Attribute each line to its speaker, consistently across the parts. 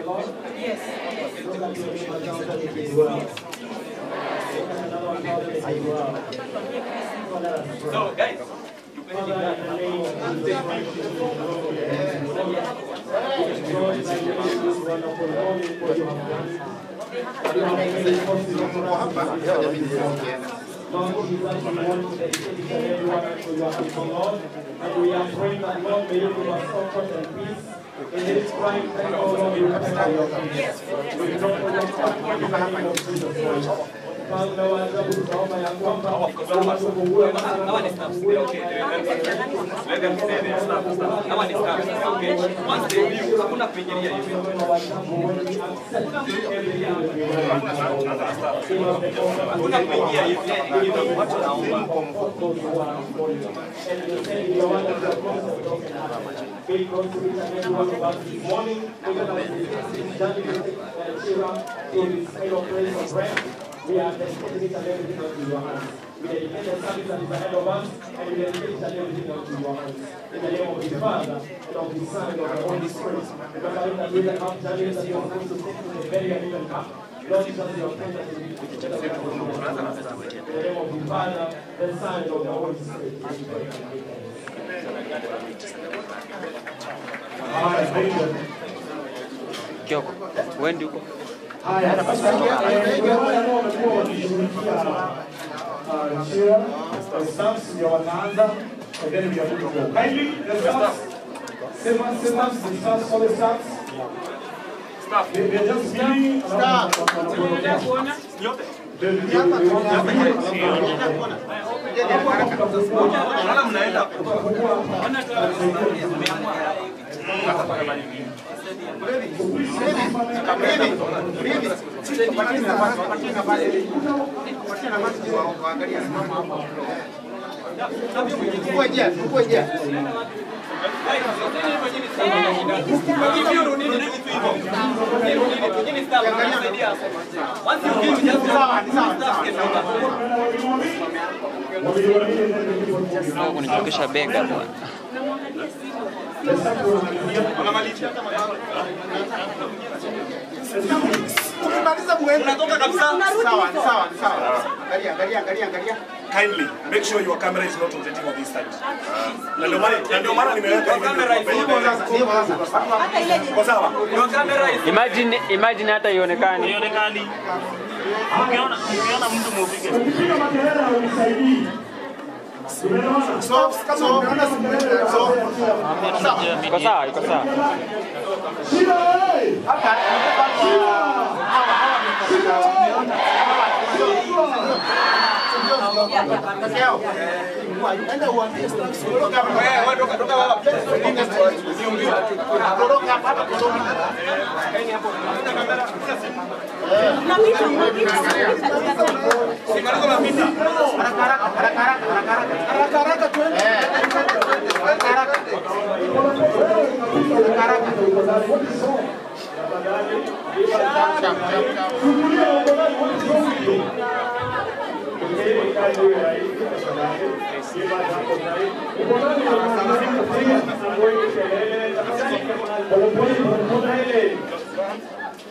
Speaker 1: the Lord.
Speaker 2: Yes.
Speaker 1: Look at your neighbor, tell them it is well. Look at another one, tell them it is well. So let us pray.
Speaker 3: So, guys,
Speaker 1: Father, in the name of Jesus Christ, we exalt thy name this wonderful morning for you have done. You have made it possible for us to be here. Lord Jesus, we want to dedicate each and every one to your people, Lord. And we are praying that, Lord, may you give us comfort and peace in this prime time, oh Lord, we pray for your peace. We pray for your comfort in the name of Jesus Christ. Mfalme wa ajabu, tunaomba ya kwamba utufungue
Speaker 3: Hawa ni staffs, they okay. Let them stay there. Staff. Hawa ni staffs, okay. Once they view, hakuna kuingilia hivi. Hakuna kuingia hivi. Hivi watu wanaomba.
Speaker 1: We are dedicating each and everything unto your hands. We dedicate the service that is ahead of us, and we dedicate each and everything unto your hands. In the name of the Father, and of the Son, and of the Holy Spirit. Remember that we can have challenges that you are going to take to the very and even back. Lord Jesus, your friend that is in the name of the Father, the Son, and of the Holy Spirit.
Speaker 4: Kioko, wendi huko.
Speaker 5: Haya, sasa kuna wale ambao wamekuwa wakishughulikia Chira, the staffs ndio wataanza, and then we are good to go. Kindly, the staffs, seven, the staffs, all the staffs.
Speaker 3: Staff.
Speaker 5: They are just feeling
Speaker 6: Staff.
Speaker 3: Wala mnaenda.
Speaker 4: Kunichokesha bega bwana.
Speaker 6: Ukimaliza muende.
Speaker 3: Unatoka kabisa.
Speaker 6: Sawa, sawa, sawa. Angalia, angalia, angalia, angalia.
Speaker 7: Kindly make sure your camera is not rotating on this side. Na ndio maana nimeweka hivi. Kwa sawa.
Speaker 3: Your camera is
Speaker 4: Imagine hata ionekani.
Speaker 8: Ionekani. Ukiona mtu mupige.
Speaker 5: Ukipiga makelele hausaidii.
Speaker 6: So, so, so.
Speaker 4: Iko sawa, iko sawa.
Speaker 5: Shida eh!
Speaker 6: Hapa
Speaker 5: Shida! Shida!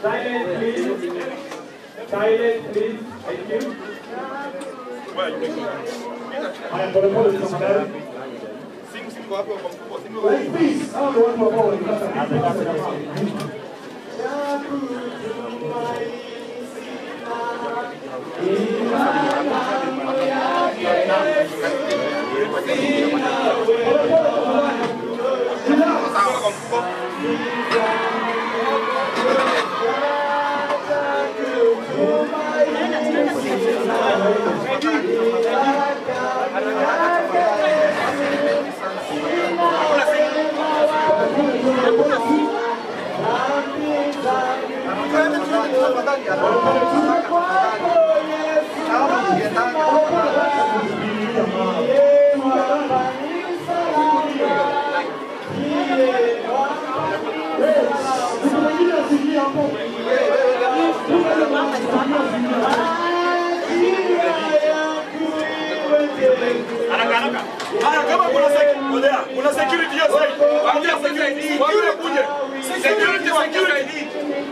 Speaker 1: Silence, please. Silence, please. Thank you.
Speaker 5: Haya, polepole tafadhali. Please, hao ndio watu ambao walipata.
Speaker 7: Haya, kama kuna security hiyo side. Security, security.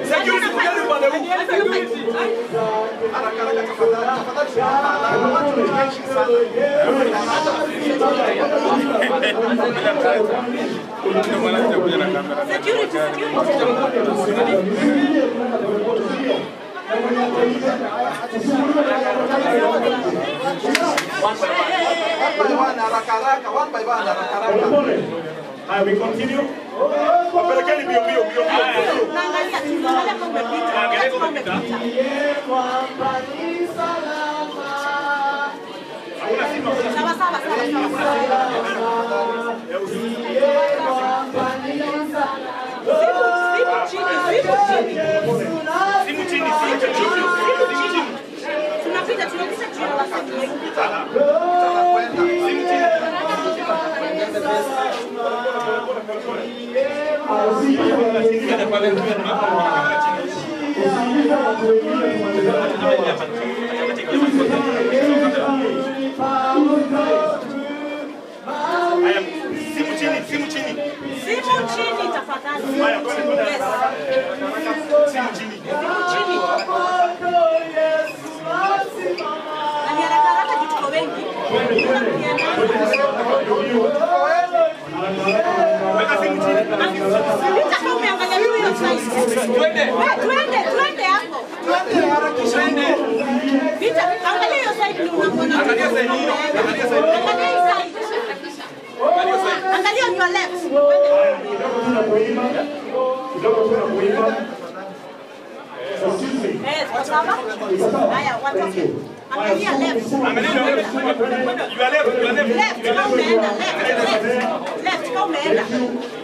Speaker 7: Security kujeni upande huu.
Speaker 6: Haraka haraka tafadhali, tafadhali. Watu ni wengi sana.
Speaker 2: Security, security.
Speaker 6: One by one, haraka haraka, one by one, haraka haraka.
Speaker 7: We continue. Wapelekeni mbio mbio mbio mbio.
Speaker 2: Tunaangalia, tunaangalia kama umepita. Angalia kama umepita. Sawa sawa sawa sawa. Simu chini, simu chini.
Speaker 7: Simu chini, simu chini.
Speaker 2: Simu chini. Tunapita, tunapita juu ya wasanii.
Speaker 7: Simu chini. Simu chini, simu chini.
Speaker 2: Simu chini tafadhali. Yes.
Speaker 7: Simu chini.
Speaker 2: Simu chini. Na ni haraka haraka juu tuko wengi.
Speaker 7: Weka simu chini.
Speaker 2: Pita kama umeangalia tu hiyo side.
Speaker 3: Twende.
Speaker 2: Wewe twende, twende hapo.
Speaker 6: Twende harakisha.
Speaker 2: Pita, angalia hiyo side ni unaona.
Speaker 3: Angalia side hiyo. Angalia side.
Speaker 2: Angalia hii side. Angalia on your left.
Speaker 5: Kidogo tunakuimba. Kidogo tunakuimba. Excuse me.
Speaker 2: Eh, sawa? Haya, watoke. Angalia left.
Speaker 7: Angalia left. You are left, you are left.
Speaker 2: Left, kama umeenda, left, left. Left, kama umeenda.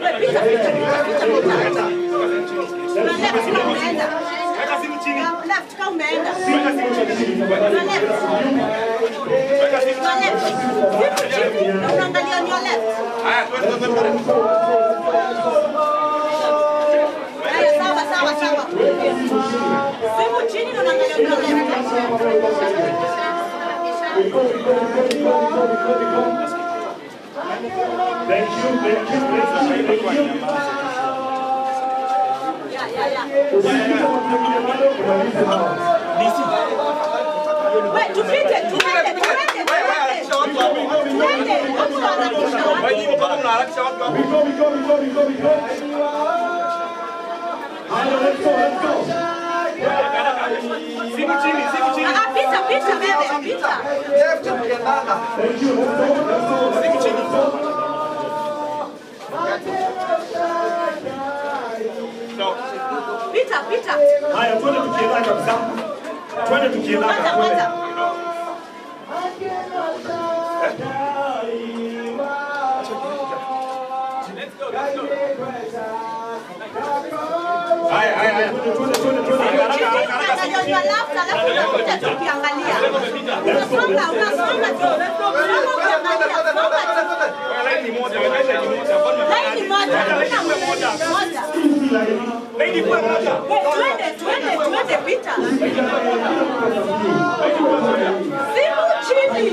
Speaker 2: Wewe pita, pita, pita, pita, pita. Una left, kama umeenda.
Speaker 7: Weka simu chini.
Speaker 2: Left, kama umeenda.
Speaker 7: Weka simu chini.
Speaker 2: Una left.
Speaker 7: Weka simu
Speaker 2: Una left. Simu chini na unaangalia on your left.
Speaker 3: Haya, twende twende twende.
Speaker 2: Haya, sawa, sawa, sawa. Simu chini na unaangalia on your left.
Speaker 5: We go, we go, we go, we go, we go, we go. Thank you, thank you, thank you, thank you.
Speaker 2: Yeah, yeah, yeah. Wait, tupite, tuende, tuende, tuende. Tuende, hapo harakisha watu.
Speaker 3: Wewe bado mnaharakisha watu hapo.
Speaker 5: We go, we go, we go, we go, we go. Haya, let's go, let's go.
Speaker 7: Simu chini, simu chini.
Speaker 2: Ah, pita, pita wewe, pita.
Speaker 6: Left tukiendana.
Speaker 5: Thank you, let's go, let's go.
Speaker 7: Simu chini.
Speaker 2: Pita, pita.
Speaker 7: Haya, twende tukienda kabisa. Twende tukienda.
Speaker 2: Kwanza, kwanza.
Speaker 7: Haya, haya, haya. Twende, twende, twende. Haraka, haraka, haraka.
Speaker 2: Angalia on your left, alafu unakuja tukiangalia. Unasonga, unasonga tu. Songa ukiangalia, songa tu.
Speaker 7: Line ni moja, line ni moja.
Speaker 2: Line ni moja, hakuna moja. Moja.
Speaker 7: Line ni moja.
Speaker 2: Twende, twende, twende, pita. Simu chini.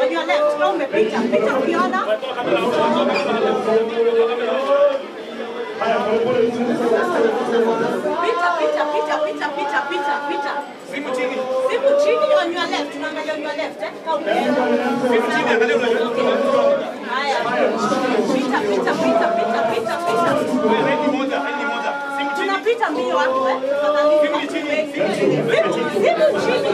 Speaker 2: On your left, kama umepita. Pita ukiona. Pita, pita, pita, pita, pita, pita, pita.
Speaker 3: Simu chini.
Speaker 2: Simu chini on your left. Tunaangalia on your left, eh? Kama umeenda.
Speaker 3: Simu chini, angalia unajua.
Speaker 2: Haya. Pita, pita, pita, pita, pita, pita.
Speaker 7: Line ni moja, line ni moja. Simu chini.
Speaker 2: Tunapita mbio hapo, eh? Tafadhali.
Speaker 7: Simu chini, simu chini.
Speaker 2: Simu chini.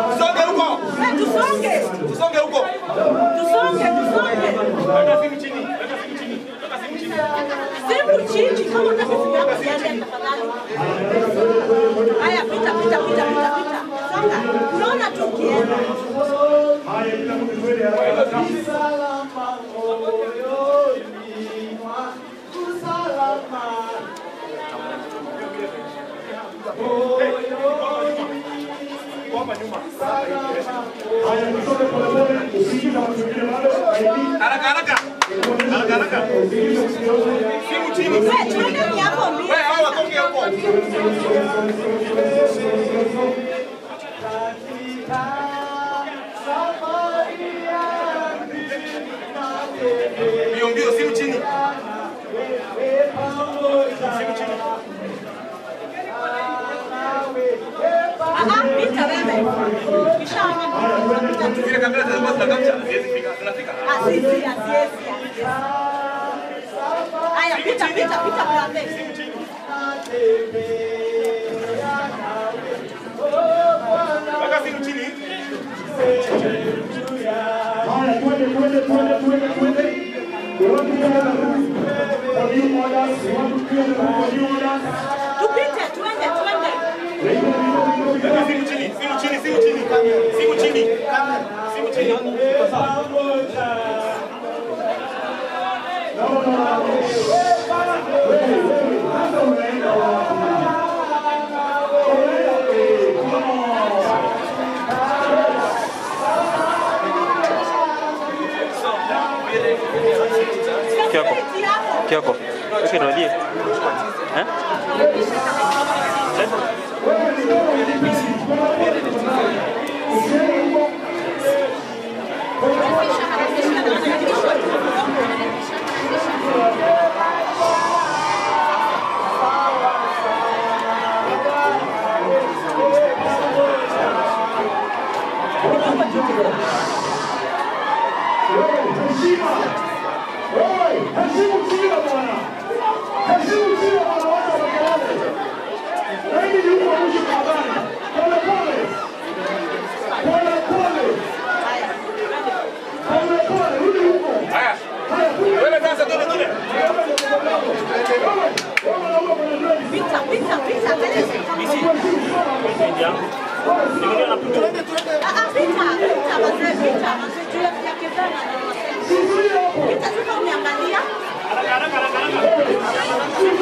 Speaker 3: Tusonge huko.
Speaker 2: Eh, tusonge.
Speaker 3: Tusonge huko.
Speaker 2: Tusonge, tusonge.
Speaker 7: Weka simu chini, weka simu chini. Weka simu chini.
Speaker 2: Simu chini, kama unataka simu yako iende tafadhali. Haya, pita, pita, pita, pita, pita. Songa. Unaona tu ukienda.
Speaker 5: Haya, kila mtu twende haraka. Haya, tusonge polepole, usiingize watu wengine bado.
Speaker 3: Haraka haraka.
Speaker 7: Haraka haraka. Simu chini.
Speaker 2: Wewe, twende ni hapo mbio.
Speaker 3: Wewe hawa watoke huko. Mbio mbio, simu chini. kamera zinakuwa zinacapture, haziwezi fika, zinafika.
Speaker 2: Asizi, asiezi. Haya, pita pita pita brother.
Speaker 7: Weka simu chini.
Speaker 5: Haya, twende twende twende twende twende. We want to clear the room for new orders. We want to clear the room for new orders.
Speaker 2: Tupite, twende twende.
Speaker 7: Weka simu chini, simu chini, simu chini. Simu chini. Simu chini.
Speaker 5: No, no, no. Wewe, wewe, sasa unaenda wapi? Unaenda wapi? Come on.
Speaker 4: Kioko. Kioko. Ukirudia. Eh?
Speaker 5: Wewe ni kama ulipisi. Usiende huko. Wewe, heshima. Wewe, heshimu kila bwana. Heshimu kila bwana, watu wa kelele. Na hili ni huko mwisho kwa habari. Pole pole. Pole pole. Pole pole, rudi huko.
Speaker 7: Haya.
Speaker 5: Haya,
Speaker 7: Wewe sasa ndio nyingine.
Speaker 2: Pita pita pita. Ah, pita pita wazee, pita. Wazee juu ya kezana na wazee. Pita tu umeangalia.
Speaker 8: Haraka haraka haraka haraka.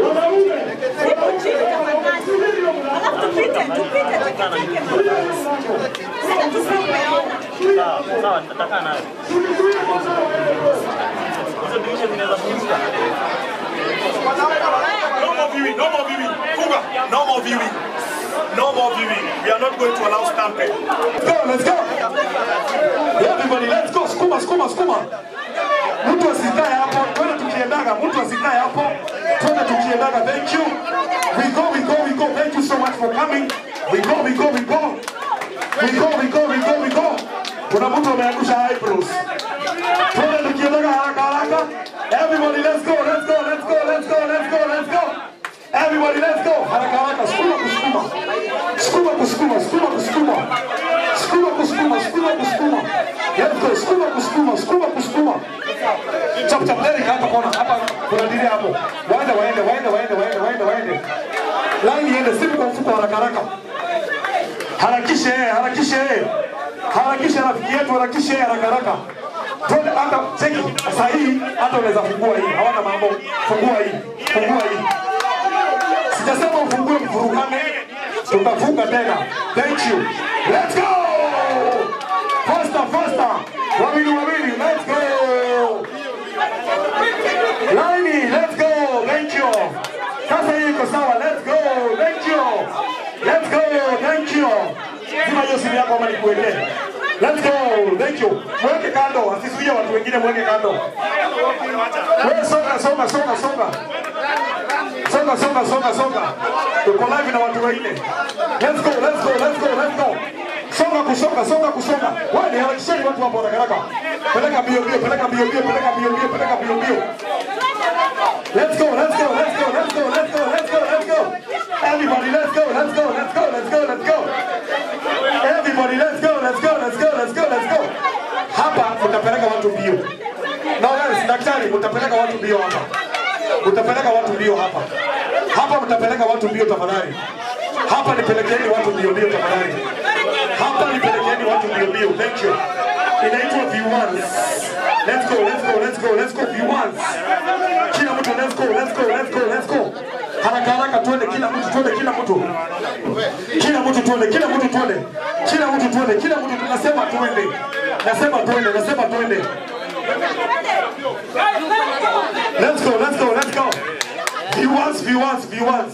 Speaker 2: Simu chini tafadhali. Alafu tupite, tupite teketeke mama. Sasa tu umeona.
Speaker 8: Sawa, sawa, nitakaa nayo. Hizo dirisha zinaweza funguka.
Speaker 7: No more viewing, no more viewing. Funga, no more viewing. No more viewing. We are not going to allow stampede.
Speaker 5: Let's go, let's go. Everybody, let's go. Skuma, skuma, skuma. Mtu asikae hapo. Twende tukiendaga. Mtu asikae hapo. Twende tukiendaga. Thank you. We go, we go, we go. Thank you so much for coming. We go, we go, we go. We go, we go, we go, we go. Kuna mtu ameangusha eyebrows. Twende tukiendaga haraka haraka. Everybody, let's go, let's go, let's go, let's go, let's go, let's go. Everybody, let's go. Haraka haraka. Sukuma kusukuma. Sukuma kusukuma, sukuma kusukuma. Sukuma kusukuma, sukuma kusukuma. Let's go, sukuma kusukuma, sukuma kusukuma. Chap chap, Derek hapa kona, hapa kuna dili hapo. Waende waende waende waende waende waende waende. Line iende simu kwa mfuko haraka haraka. Harakishe, harakishe. Harakishe rafiki yetu, harakishe haraka haraka. Twende hata cheki saa hii hata unaweza fungua hii. Hawana mambo. Fungua hii. Fungua hii. Sijasema ufungue mvurugane. Tutafunga tena. Thank you. Let's go. Faster, faster. Wawili wawili. Let's go. Laini, let's go. Thank you. Sasa hii iko sawa. Let's go. Thank you. Let's go. Thank you. Zima hiyo simu yako ama nikuwekee. Let's go. Thank you. Mweke kando, asizuie watu wengine, mweke kando. Wewe songa songa songa songa. Songa songa songa songa. Tuko live na watu wengine. Let's go, let's go, let's go, let's go. Songa kusonga, songa kusonga. Wewe ni harakisheni watu hapo haraka haraka. Peleka mbio mbio, peleka mbio mbio, peleka mbio mbio, peleka mbio mbio. Let's go, let's go, let's go, let's go, let's go, let's go, let's go. Everybody, let's go, let's go, let's go, let's go, let's go. Everybody, let's go, let's go, let's go, let's go, let's go. Hapa mtapeleka watu mbio. No, guys, daktari, mtapeleka watu mbio hapa. Mtapeleka watu mbio hapa. Hapa mtapeleka watu mbio tafadhali. Hapa nipelekeni watu mbio mbio tafadhali. Hapa nipelekeni watu mbio mbio. Thank you. Inaitwa V1. Let's go, let's go, let's go, let's go V1. Kila mtu let's go, let's go, let's go, let's go. Haraka haraka twende kila mtu, twende kila mtu. Kila mtu twende, kila mtu twende. Kila mtu twende, kila mtu tunasema twende. Nasema twende, nasema twende. Let's go, let's go, let's go. V1, V1, V1.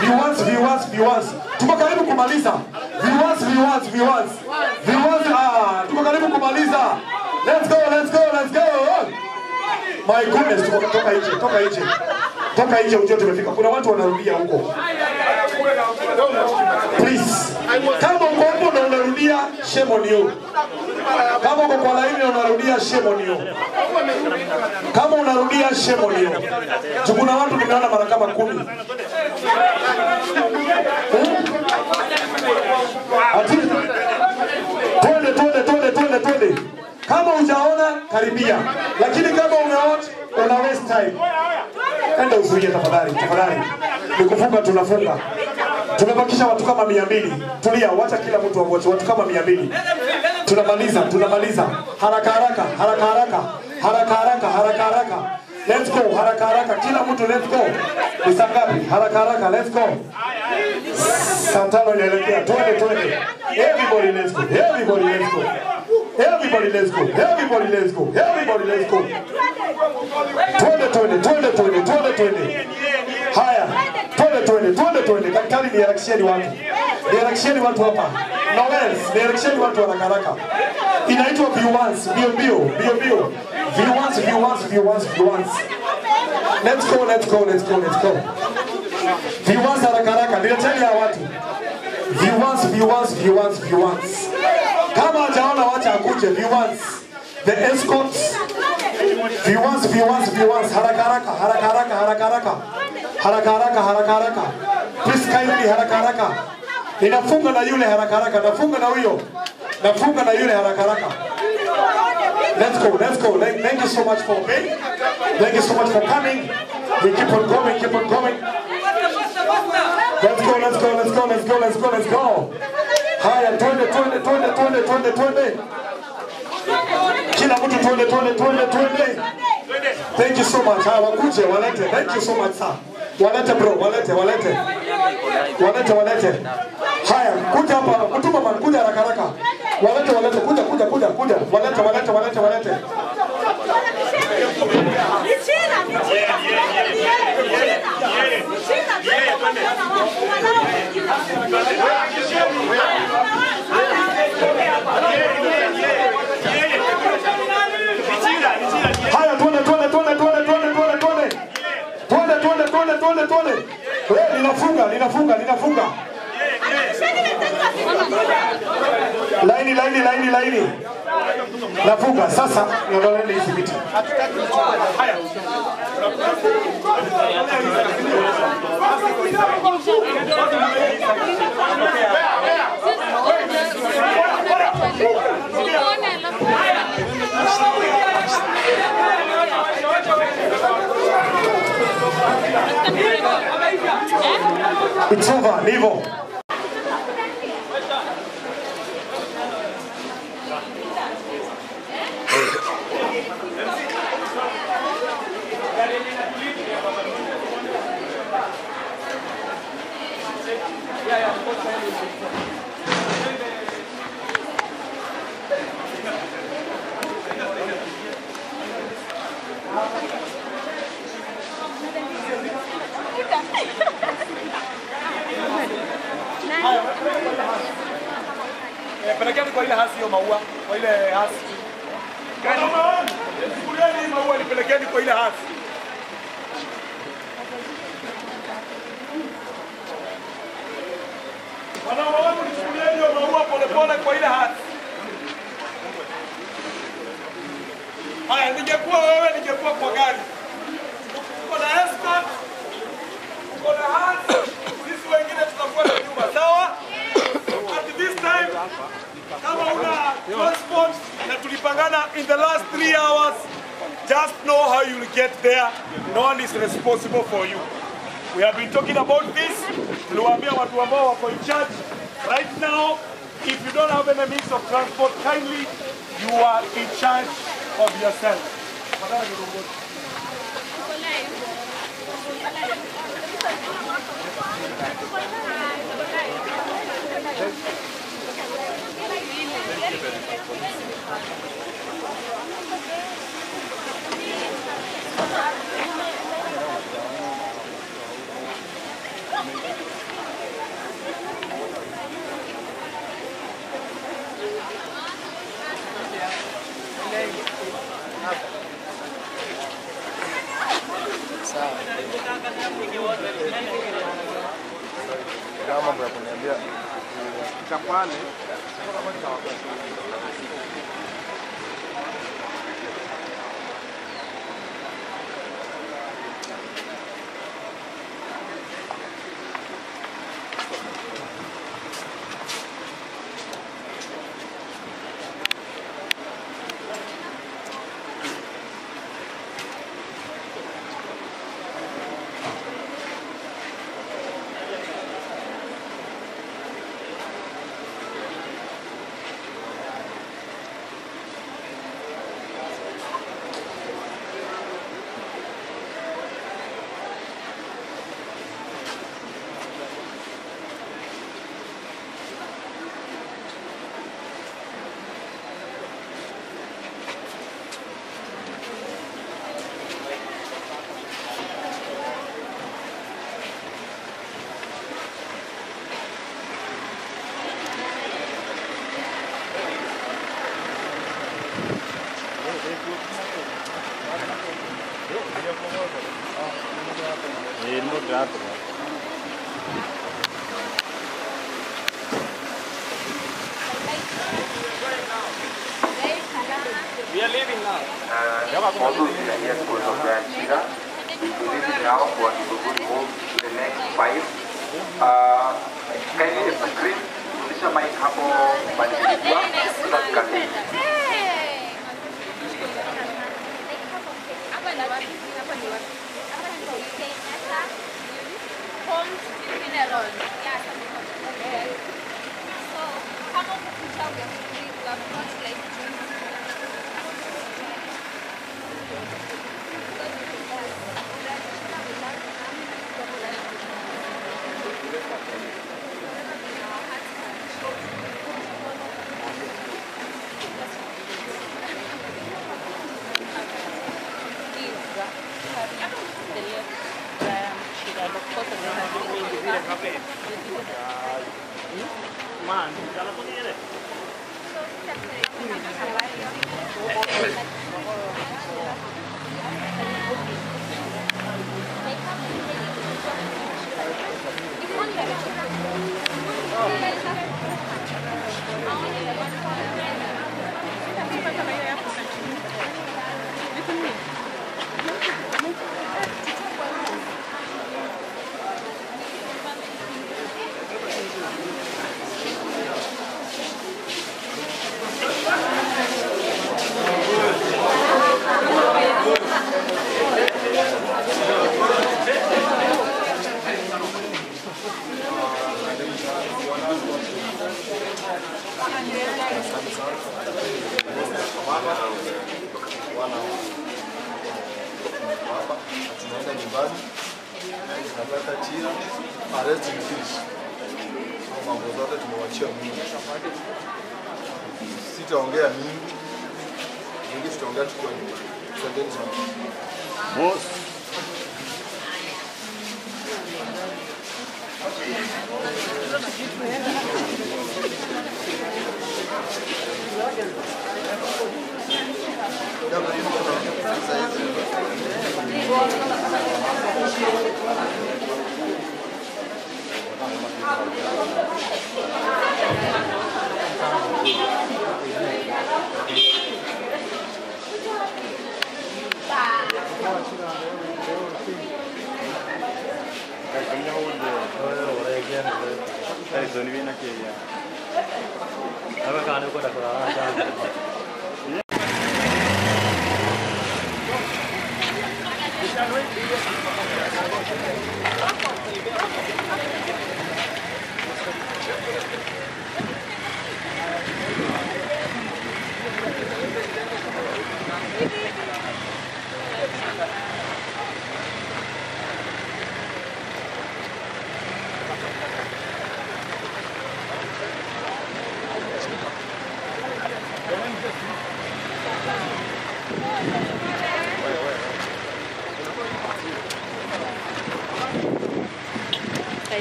Speaker 5: V1, V1, V1. Tuko karibu kumaliza. V1, V1, V1. V1, ah, tuko karibu kumaliza. Let's go, let's go, let's go. My goodness, tuko toka nje, toka nje. Toka nje ujue tumefika. Kuna watu wanarudia huko. Please. Kama uko hapo na unarudia, shame on you. Kama uko kwa laini na unarudia, shame on you. Kama unarudia, shame on you. Kuna watu nimeona mara kama 10. Ati twende twende twende twende twende. Kama hujaona karibia, lakini kama umeona una waste time. Enda uzuie tafadhali, tafadhali. Nikufunga tunafunga. Tumebakisha watu kama 200. Tulia, wacha kila mtu awote, watu kama 200. Tunamaliza, tunamaliza. Haraka haraka, haraka haraka. Haraka haraka, haraka haraka. Let's go, haraka haraka. Kila mtu let's go. Ni saa ngapi? Haraka haraka, let's go. Saa 5 inaelekea. Twende twende. Everybody let's go. Everybody let's go. Everybody let's go. Everybody let's go. Everybody let's go. Twende twende twende twende twende twende. Haya. Twende twende twende twende. Daktari, niharakisheni watu. Niharakisheni watu hapa. Noel, niharakisheni watu haraka haraka. Inaitwa V1s, mbio mbio, mbio mbio. V1s, V1s, V1s, V1s. Let's go, let's go, let's go, let's go. V1s haraka haraka. Nileteni hawa watu. V1s, V1s, V1s, V1s. Kama hajaona wacha akuje. V1s. The escorts. V1s, V1s, V1s. Haraka haraka, haraka haraka, haraka haraka. Haraka haraka, haraka haraka. Please kindly haraka haraka. Ninafunga na yule haraka haraka. Nafunga na huyo. Nafunga na yule haraka haraka. Let's go, let's go. Thank you so much for being. Thank you so much for coming. We keep on going, keep on going. Let's go, let's go, let's go, let's go, let's go, let's go. Haya, twende, twende, twende, twende, twende, twende. Kila mtu twende, twende, twende, twende. Thank you so much. Haya, wakuje, walete. Thank you so much, sir. Walete bro, walete, walete. Walete, walete. Haya, kuja hapa, mtuma man, kuja haraka haraka. Walete, walete, kuja, kuja, kuja, kuja. Walete, walete, walete, walete. Haya, twende, twende, twende, twende, twende, twende, twende. Twende, twende, twende, twende, twende. Eh, ninafunga, ninafunga, ninafunga. Laini, laini, laini, laini. Nafunga sasa, naondoa hizi viti. It's over, Nivo.
Speaker 7: Pelekeni kwa ile hasi hiyo maua, kwa ile hasi. Chukulieni maua nipelekeni kwa ile hasi. Wanaume wangu nichukulieni hiyo maua pole pole kwa ile hasi. Haya, ningekuwa wewe ningekuwa kwa gari. Uko na escort, uko na hasi, sisi wengine tutakuwa nyuma, sawa? At this time, kama una transport na tulipangana in the last 3 hours, just know how you'll get there. No one is responsible for you. We have been talking about this. Tuliwaambia watu ambao wako in charge. Right now, if you don't have any means of transport, kindly, you are in charge of yourself.
Speaker 6: Kuniambia fika pale
Speaker 3: We are leaving now.
Speaker 9: All those in the near schools of Brian Chira, we will be leaving now for Kibuguni home to the next 5. Kindly screen, rudisha mic hapo badilika so that we can leave.
Speaker 6: Tunaenda nyumbani, tunapata Chira, arrest in peace. Mambo zote tumewachia Mungu. Sitaongea mingi, mingi tutaongea tukiwa nyumbani. Asanteni sana.
Speaker 4: Boss.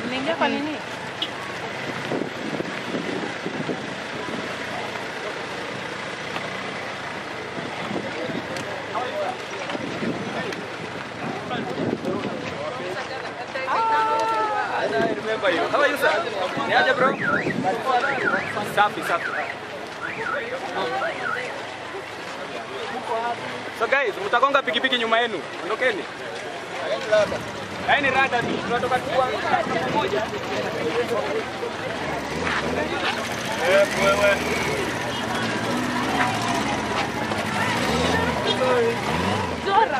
Speaker 2: Nimeingia kwa nini?
Speaker 3: I remember you. How are you, sir? Niaje bro? Safi safi. So guys, mtagonga pikipiki nyuma yenu. Ondokeni. Laini rada tu. Tunatoka tu kwa pamoja. Eh, wewe.
Speaker 2: Zora.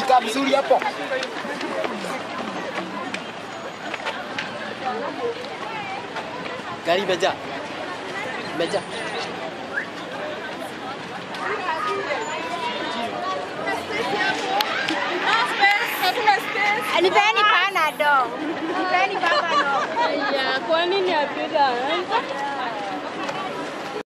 Speaker 6: Kaa vizuri hapo. Gari imejaa. Imejaa.
Speaker 10: Nipeni Panadol. Nipeni Panadol.
Speaker 2: Ya, kwa nini apida?